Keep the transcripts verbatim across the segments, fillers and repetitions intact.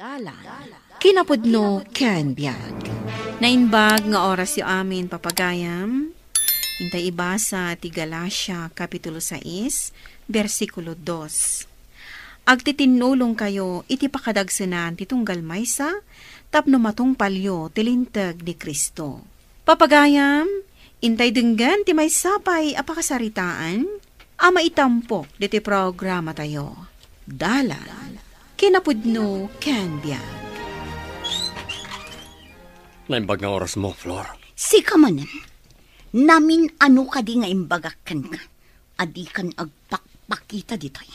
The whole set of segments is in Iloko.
Dalan, kinapudno ken biag. Naimbag nga orasyo amin, papagayam. Intay ibasa ti Galacia, Kapitulo sais, bersikulo dos. Agtitinnulongkayo iti pakadagsenan ti tunggal maysa tapno matungpalyo ti linteg ni Cristo. Papagayam, intay denggen ti maysa pay a pakasaritaan a maitampok ditoy programatayo. Dalan, kinapudno ken biag. Naimbag nga orasmo, Flor. Sika manen, namin-ano kadi nga imbagak kenka a dikan agpakpakita ditoy?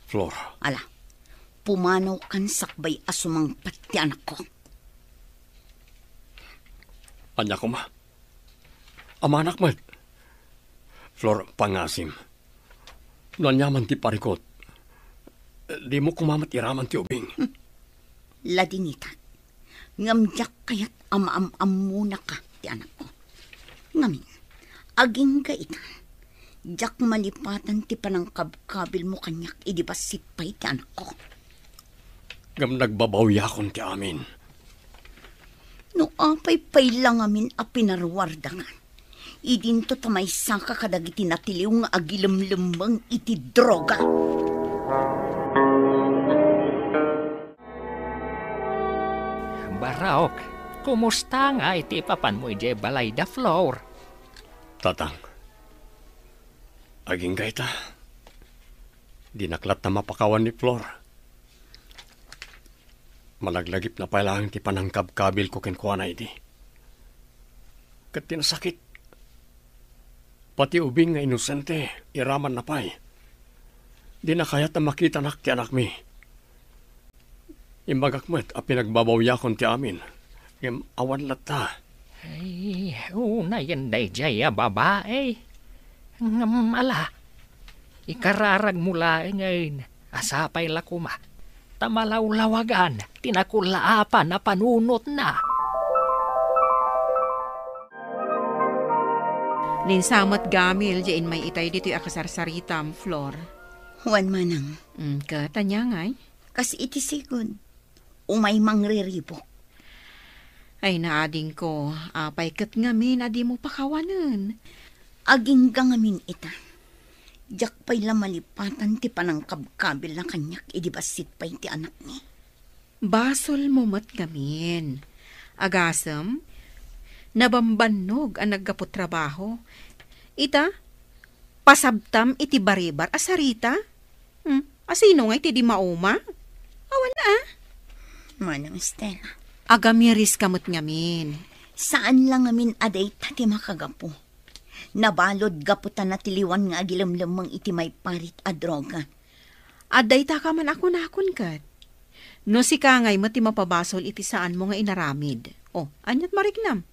Flor. Ala, pumanawkan sakbay a sumangpet ti anakko. Ania koma? Amanak met. Flor, pangasim. No aniaman ti parikut, dimo koma met iraman ti ubing. Hmm. Ladingitak. Ngem diak kayat a maam-ammonaka ti anakko. Ngamin, agingga ita, diak malipatan ti panangkabkabilmo kaniak idi bassit pay ti anakko. Ngem nagbabawiakon ti amin. No apay pay la ngamin a pinaruardaka, idinto ta maysaka kadagiti natiliw nga agilemlemmeng iti droga. Barok, kumusta nga iti ipapanmo idiay balay da Flor? Tatang, agingga ita. Dinak latta mapakawan ni Flor. Malaglagipna pay laeng ti panangkabkabilko kenkuana idi. Ket ti nasakit, pati ubing nga inosente, iramanna pay. Dina kayat a makitanak ti anakmi. Imbagak met a pinagbabawiakon ti amin, ngem awan latta. Ay, unayen daydiay a babai. Ngem ala, ikararagmo laengen a sapay la koma ta malawlawagan ti nakullaapan a panunotna. Ninsamet Gamil diay immay itay ditoy a kasarsaritam, Flor. Wen, manang. Mm, ket ania ngay? Kas iti sigud, umay mangriribuk. Ay, naadingko, apay ket ngamin a dimo pakawanen? Agingga ngamin ita. Diak pay la malipatan ti panangkabkabilna kaniak idi bassit pay ti anakmi. Basolmo met ngamin. Agasem, nabambannog a naggapu trabaho. Ita, pasabtam iti baribar a sarita? Hmm, asino ngay ti di mauma? Awan a. Manang Estela. Agamiris ka met ngamin. Saan la ngamin a dayta ti makagapu. Nabalud gapu ta natiliwan nga agilemlemmeng iti maiparit a droga. Adda ita ka man a kunakon ket. No sika ngay met ti mapabasol iti saanmo nga inaramid. O, aniat mariknam?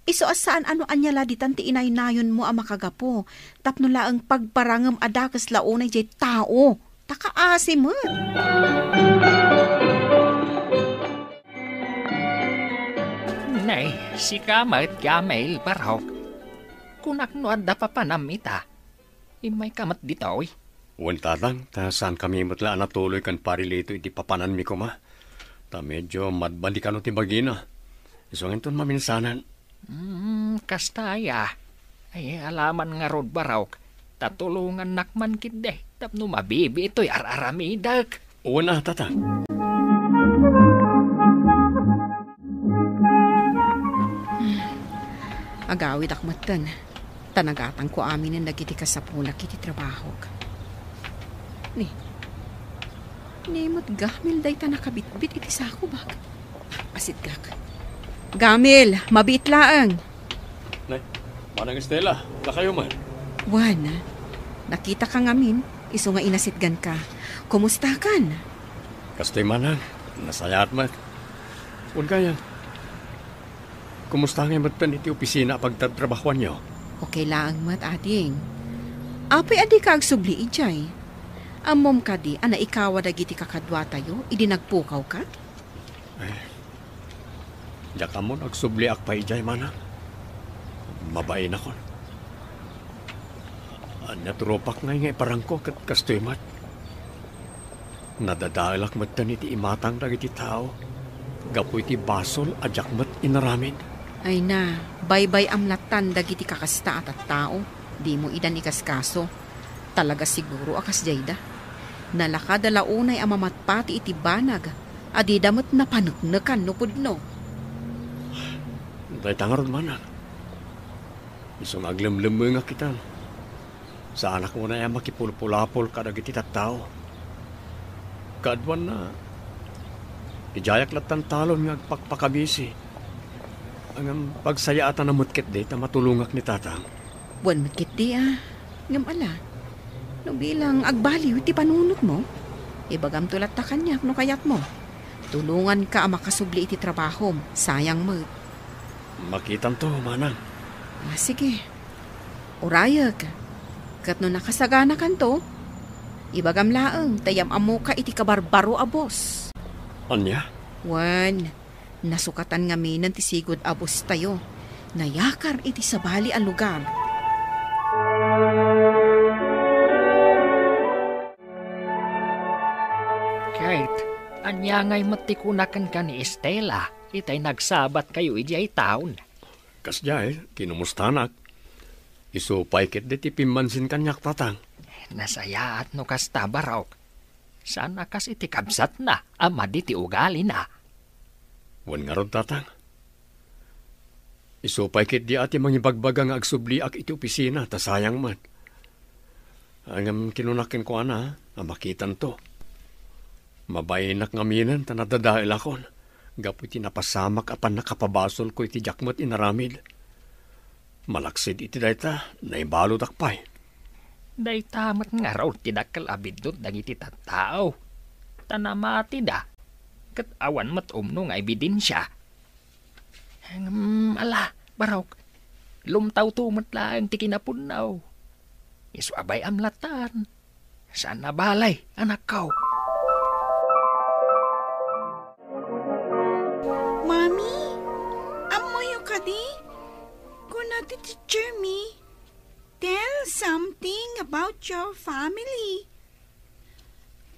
Isu a saan a no ania la ditan ti inaynayonmo a makagapu, tapno laeng pagparangem a dakes la unay diay tao, ta kaasi met. Nay, sika met, Gamil, Barok. Kunak no adda papanam ita. Immayka met ditoy. Wen, tatang, ta saankami met la a natuloy ken Pari Lito iti papananmi koma. Ta medio madbali kano ti bagina. Isu nga inton maminsanan. Hmm, kasta aya. Ay, alaman ngarud, Barok. Ta tulongannak man ketdi tapno mabibiit toy ar-aramidek. Wen a, tatang. Agawidak metten, ta nagatangko aminen dagiti kasapunak iti trabahok. Ni, ni met Gamil dayta nakabitbit iti sako bag. Asitgak. Gamil, mabiit laeng. Nay, Manang Estela, dakayo man. Wen, nakitaka ngamin, isu nga inasitganka. Kumustakan? Kastoy, Manang, nasayaat met. Wen gayam, kumusta ngay metten iti opisina a pagtatrabahoanyo? Okay laeng met, ading. Apay a dika agsubli idiay? Ammom kadi a naikawa dagiti kakaduatayo idi nagpukawka? Ay, diak ammo no agsubliak pay idiay, Manang. Mabainakon. Ania ti rupak ngay nga iparangko ket kastoy met. Nadadaelak metten iti imatang dagiti tao gapu iti basol a diak met inaramid. Ay na, baybay-am lattan dagiti kakasta a tattao, dimo idan ikaskaso. Talaga siguro a kasdiayda. Nalakada la unay a mamatpati iti banag a dida met napaneknekan no pudno. Dayta ngarud, manang. Isu nga aglemlemmengak itan. Saanak unay a makipulpulapol kadagiti tattao. Kaaduanna, idiayak lattan talon nga agpakpakabisi. Ngem pagsayaatan met ketdi ta matulongak ni Tatang. Wen met ketdi a. Ngem ala, no bilang agbaliw ti panunotmo, ibagamto latta kaniak no kayatmo. Tulonganka a makasubli iti trabahom, sayang met. Makitanto, manang. Ah, sige. Urayek. Ket no nakasaganakanto, ibagam laeng ta yam-ammoka iti kabarbaro a boss. Ania? Wen, nasukatan ngaminen ti sigud a boss tayo. Nayakar iti sabali a lugar. Kate, ania ngay met ti kuna kenka ni Estela itay nagsabatkayo idiay town? Kasdiay, kinumustanak. Isu pay ketdi ti pimmansin kaniak, Tatang. Nasayaat no kasta, Barok. Saan a kas iti kabsatna a madi ti ugalina. Wen ngarud, Tatang. Isu pay ketdi a ti mangibagbaga nga agsubliak iti opisina ta sayang met. Ngem kinunak kenkuana a makitanto. Mabainak ngaminen ta nadadaelakon gapu iti napasamak a pannakapabasolko iti diak met inaramid. Malaksid iti dayta, naibaludak pay. Dayta met ngarud ti dakkel a biddut dagiti tattao. Ta namatida, ket awan met umno nga ebidensia. Ngem, ala, Barok, lumtawto met laeng ti kinapudno. Isu a bay-am lattan. Saan a balay, anakko. Mommy, ammoyo kadi? Kuna ti teacher mi, "Tell something about your family."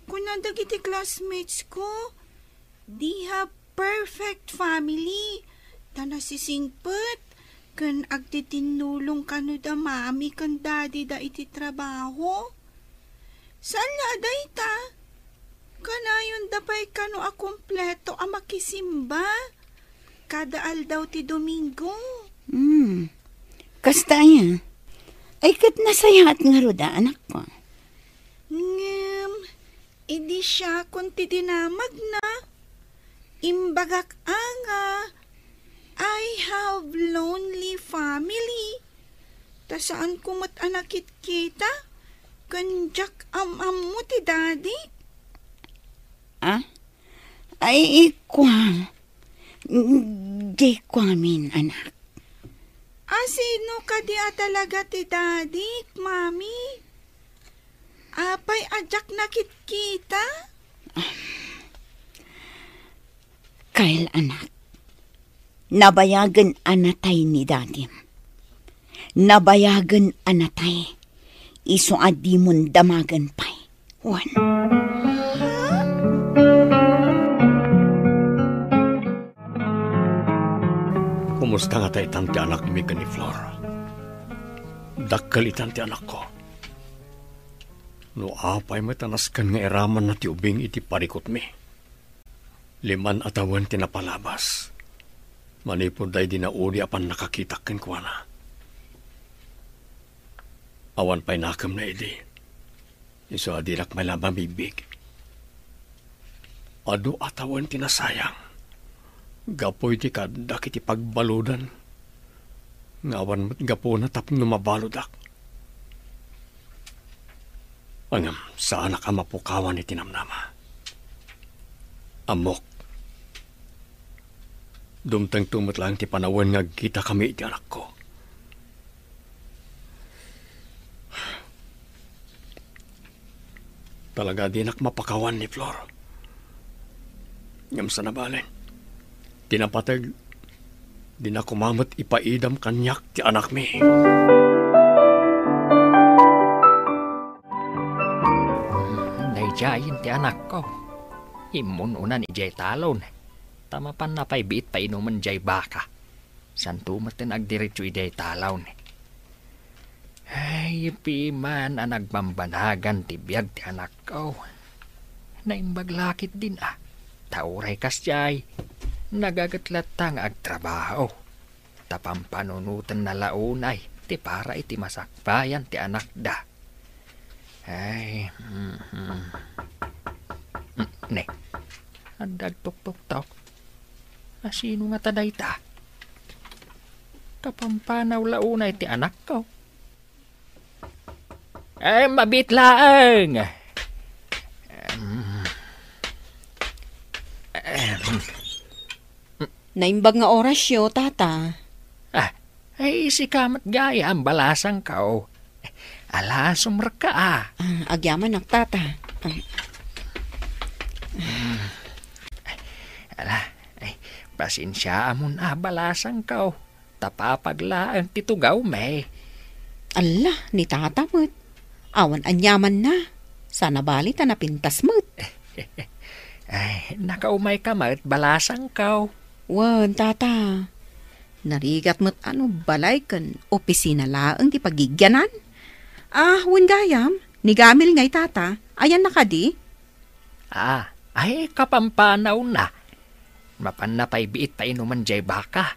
Kuna dagiti classmates ko, "They have perfect family, ta nasisingpet ken agtitinnulong kano da mami ken daddy da iti trabaho." Saan la a dayta, kanayonda pay kano a kompleto a makisimba kada aldaw ti Domingo. Hmm. Kasta aya? Ay, ket nasayaat ngarud a, anakko. Ngem, idi siakon ti dinamagna, imbagak a nga, "I have lonely family." Ta saanko met a nakitkita, ken diak am-ammo ti dadik. Ah? Ay, ikua. Di kuamin, anak. A, sino kadi a talaga ti dadik, Mami? Apay a diak nakitkita? Kyle, anak, nabayagen a natay ni dadim. Nabayagen a natay. Isu a dimon damagen pay. Wen. Kumusta ngata itan ti anakmi ken ni Flor? Dakkel itan ti anakko. No apay met a nasken nga iramanna ti ubing iti parikutmi. Lima a tawen ti napalabas. Manipud daydi naudi a pannakakitak kenkuana. Awan pay nakemna idi. Isu a dinak met la mabigbig. Adu a tawen ti nasayang. Gapu iti kaaddak iti pagbaludan. Nga awan met gapuna tapno mabaludak. Ngem saanak a mapukawan iti namnama. Ammok. Dumtengto met laeng ti panawen nga agkitakami iti anakko. Talaga dinak mapakawan ni Flor. Ngem saan a bale. Ti napateg, dina koma met ipaidam kaniak ti anakmi. Daydi gayen ti anakko. Immun-unan idiay talon, ta mapanna pay biit painumen diay baka. Santo metten agdiretso idiay talon. Ay, piman a nagbambanagan ti biag ti anakko. Naimbag la ketdin a. Ta uray kasdiay, nagaget latta nga agtrabaho. Ta pampanunotenna la unay ti para iti masakbayan ti anakda. Ay, mhm. Mm, ne. Adda agtuktuktok. A, sino ngata dayta? Kapampanaw la unay ti anakko. Ay, mabiit laeng. Em, em. Naimbag nga orasyo, tata. Ah, ay, sika met gayam, balasangko. Ala, sumrekka, a. Ah, agyamanak, tata. Ah. Ala, ay, pasensiaamon a, balasangko. Ta papag laeng ti tugawmi. Ala, ni tata met. Awan aniamanna. Sana bali ta napintas met. Ay, nakaumayka met, balasangko. Wen, tata. Narigat met a no balay ken opisina laeng ti pagigianan. Ah, wen gayam, ni Gamil ngay, tata. Ayanna kadi? Ah, ay, kapampanawna. Mapanna pay biit painumen diay baka.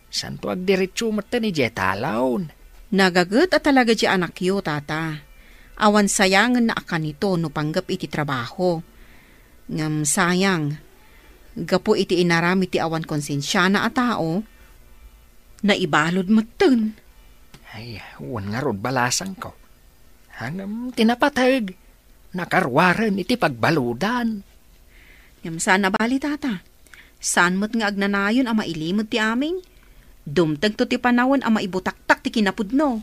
Santo agdiretso metten idiay talon. Nagaget a talaga diay anakyo, tata. Awan sayangenna a kanito no panggep iti trabaho. Ngem sayang, gapu iti inaramid ti awan konsensiana a tao, naibalud metten. Ay, wen ngarud, balasangko. Ngem ti napateg, nakaruaren iti pagbaludan. Ngem saan a bali, tata. Saan met nga agnanayon a mailimed ti amin. Dumtengto ti panawen a maibutaktak ti kinapudno.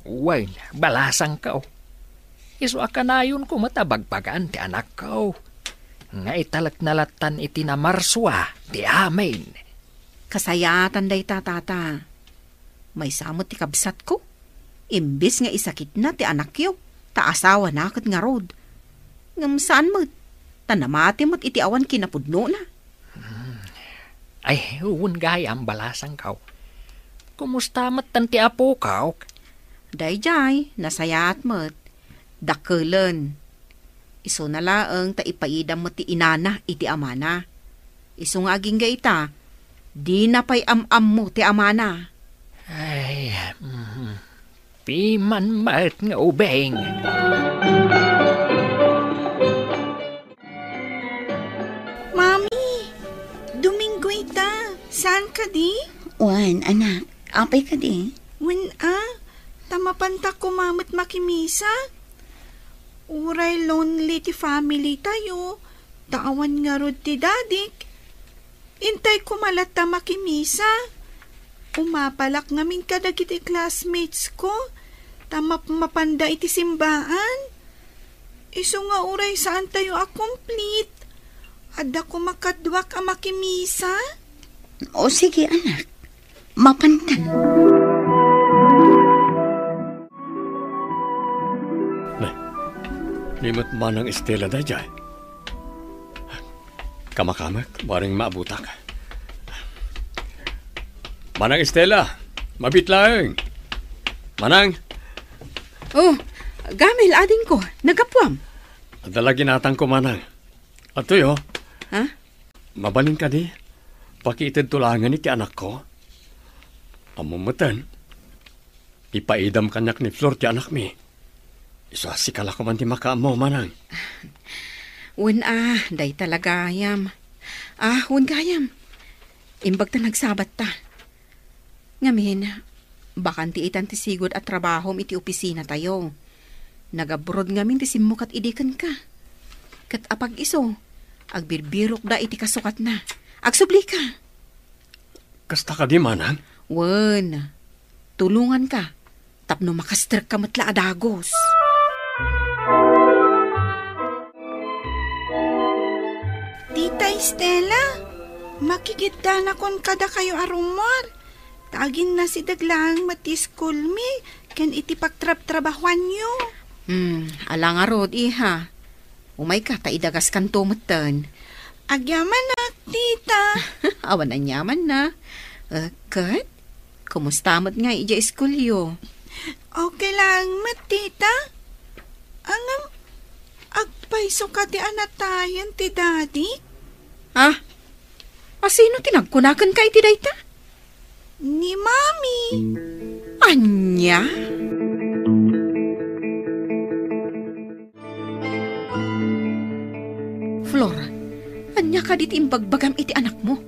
Wen, balasangko. Isu a kanayonko met a bagbagaan ti anakko. Nga italekna lattan iti namarsua ti amin. Kasayaatan dayta, tata. Maysa met ti kabsatko. Imbes nga isakitna ti anakyo, ta asawana ket ngarud. Ngem saan met, ta namati met iti awan kinapudnona. Hmm. Ay, wen gayam, balasangko. Kumusta metten ti apok? Daydiay, nasayaat met. Dakkelen. Isuna laeng ta ipaidam met ti inana iti amana. Isu nga agingga ita, dina pay am-ammo ti amana. Ay, mhm. Piman met nga ubing. Mami, Domingo ita. Saan kadi? Wen, anak. Apay kadi? Wen a, ta mapanta koma met makimisa. Uray lonely ti family tayo, ta awan ngarud ti dadik. Intay koma latta makimisa. Umapalak ngamin kadagiti classmates ko, ta mapmapanda iti simbaan. Isu nga uray saantayo a complete, adda koma kaduak a makimisa. O sige, anak. Mapantan. Nay, ni met Manang Estela daydiay. Kamakamek, bareng maabutak. Manang Estela, mabiit laeng. Manang. Oh, Gamil, adingko, naggapuam. Adda la ginatangko, Manang. Adtoy, oh. Ha? Mabalin kadi, pakiitedto laengen iti anakko. Ammom metten, ipaidam kaniak ni Flor ti anakmi. Isu a sika la koman ti makaammo, Manang. Wen a, dayta la gayam. Ah, wen gayam. Imbag ta nagsabatta. Ngamin, bakante itan ti sigud a trabahom iti opisinatayo. Nagabroad ngamin ti simmukat idi kenka. Ket apag-isu, agbirbirokda iti kasukatna. Agsublika. Kasta kadi, Manang? Wen, tulonganka tapno makasterka met la a dagus. Tita Estela, makikitdanakon kadakayo a rummuar, ta aginnasideg laeng met ti iskulmi ken iti pagtrabtrabahuanyo. Hmm, ala ngarud, iha. Umayka ta idagaskanto metten. Agyamanak, tita. Awan aniamanna. Eh, ket, kumusta met ngay idiay iskuelyo? Okay lang met, tita. Ngem, agpayso kadi a natayen ti daddy? Ah, a, sino ti nagkuna kenka iti dayta? Ni Mami. Ania? Flor, ania kadi ti imbagbagam iti anakmo?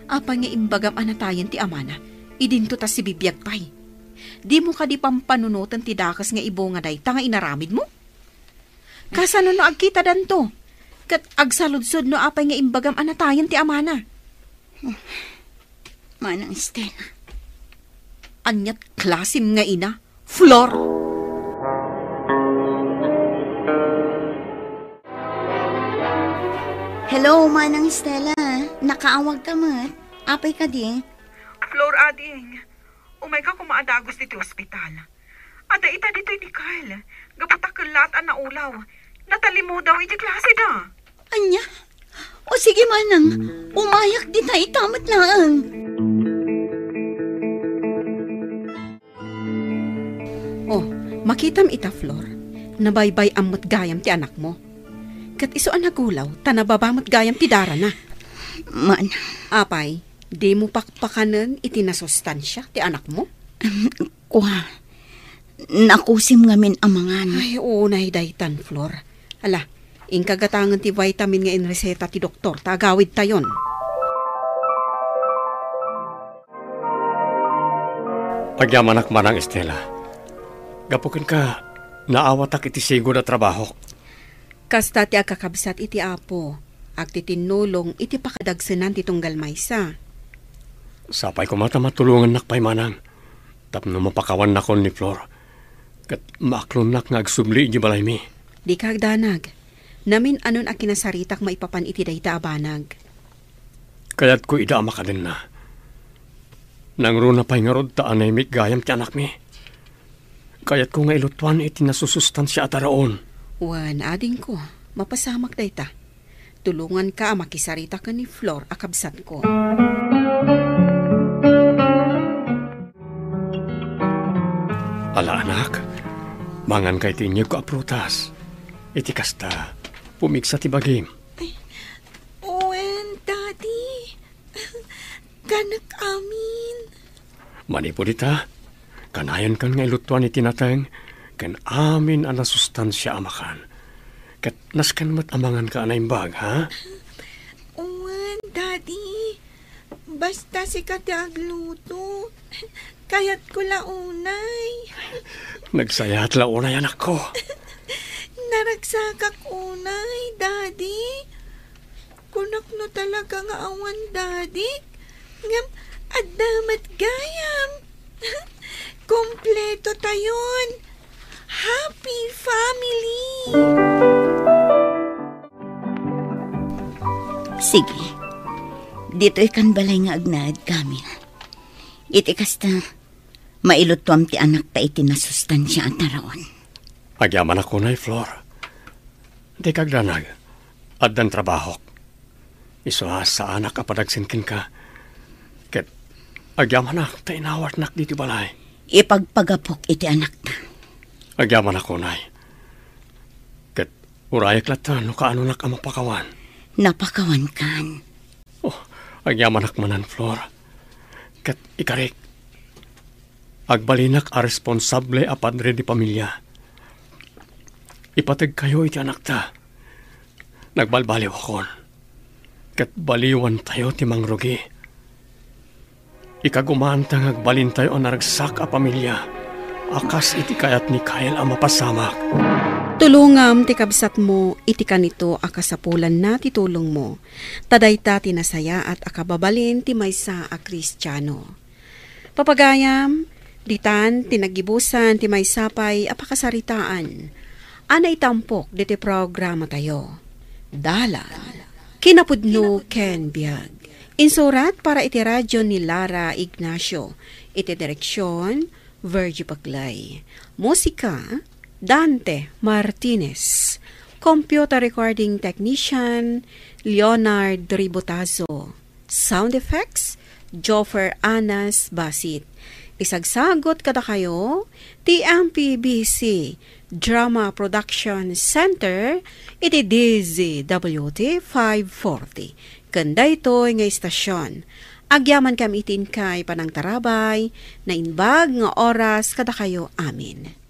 Apay nga imbagam a natayen ti amana, idinto ta sibibiag pay? Dimo kadi pampanunoten ti dakes nga ibunga dayta nga inaramidmo? Kasano no agkitadanto? Ket agsaludsod no apay nga imbagam a natayen ti amana? Manang Stella. Aniat klasim nga ina, Flor? Hello, Manang Stella. Nakaawag ka met. Apay kadi? Flor, ading. Umayka koma a dagus ditoy ospital. Adda ita ditoy ni Kyle. Gapu ta kellaat a naulaw. Natalimudaw iti klaseda. Ania? O sige, manang, umayak dita ita met laeng. Oh, makitam ita, Flor. Nabaybay-am met gayam ti anakmo. Ket isu a nagulaw, ta nababa met gayam ti darana. Manang. Apay, dimo pakpakanen iti nasustansia ti anakmo? Kua, nakusim ngamin a mangan. Ay, unay daytan, Flor. Ala, inka gatangen ti vitamin nga inreseta ti doktor ta agawidtayon. Agyamanak, Manang Estela. Gapu kenka, naawatak iti sigud a trabahok. Kasta ti agkakabsat iti Apo, agtitinnulong iti pakadagsenan ti tunggal maysa. Sapay koma ta matulongannak pay, Manang, tapno mapakawannakon ni Flor, ket maaklonnak nga agsubli idiay balaymi. Dika agdanag. Namin-anon a kinasaritak maipapan iti dayta a banag. Kayatko ida a makadenna. Nangruna pay ngarud ta anemic gayam ti anakmi. Kayatko nga ilutuan iti nasusustansia a taraon. Wen, adingko, mapasamak dayta. Tulonganka a makisarita ken ni Flor a kabsatko. Ala, anak, manganka iti inyegko a prutas. Iti kasta, pumigsa ti bagim. Ay, wen, Daddy. Kanak amin. Manipud ita, kanayon kan nga ilutuan iti nateng ken amin a nasustansia a makan. Ket nasken met a manganka a naimbag, ha? Wen, Daddy. Basta sika ti agluto. Kayatko la unay. Nagsayaat la unay, anakko. Naragsakak unay, Daddy. Kunak no talaga nga awan dadik, ngem adda met gayam. Kompleto tayon. Happy family! Sige. Ditoy kan balay nga agnaed kami. Iti kasta, mailutuam ti anakta iti nasustansia a taraon. Agyamanak unay, Flor. Dika agdanag. Addan trabahok. Isu a saanak a padagsen kenka. Ket agyamanak ta inawatnak ditoy balay. Ipagpagapok iti anakta. Agyamanak unay. Ket urayek latta no kaanonak a mapakawan. Napakawankan. Oh, agyamanak manen, Flor. Ket ikarik, agbalinak a responsable a padre de pamilia. Ipategkayo iti anakta. Nagbalbaliwakon. Ket baliwantayo ti mangrugi. Ikagumaanta nga agbalintayo a naragsak a pamilia a kas iti kayat ni Kyle a mapasamak. Tulongam ti kabsatmo iti kanito a kasapulanna ti tulongmo, ta dayta ti nasayaat a kababalin ti maysa a Kristiano. Papagayam, ditan ti naggibusan ti maysa pay a pakasaritaan a naitampok diti programatayo. Dalan, kinapudno ken biag. Insurat para iti radio ni Lara Ignacio. Iti direksion, Virgie Paclay. Musika, Dante Martinez. Computer Recording Technician, Leonard Ribotazo. Sound Effects, Joffer Anas Basit. Isagsagut kadakayo ti M P B C Drama Production Center iti D Z W T five forty. Ken daytoy nga istasyon, agyamankami iti inkay panangtarabay, naimbag nga oras kadakayo amin.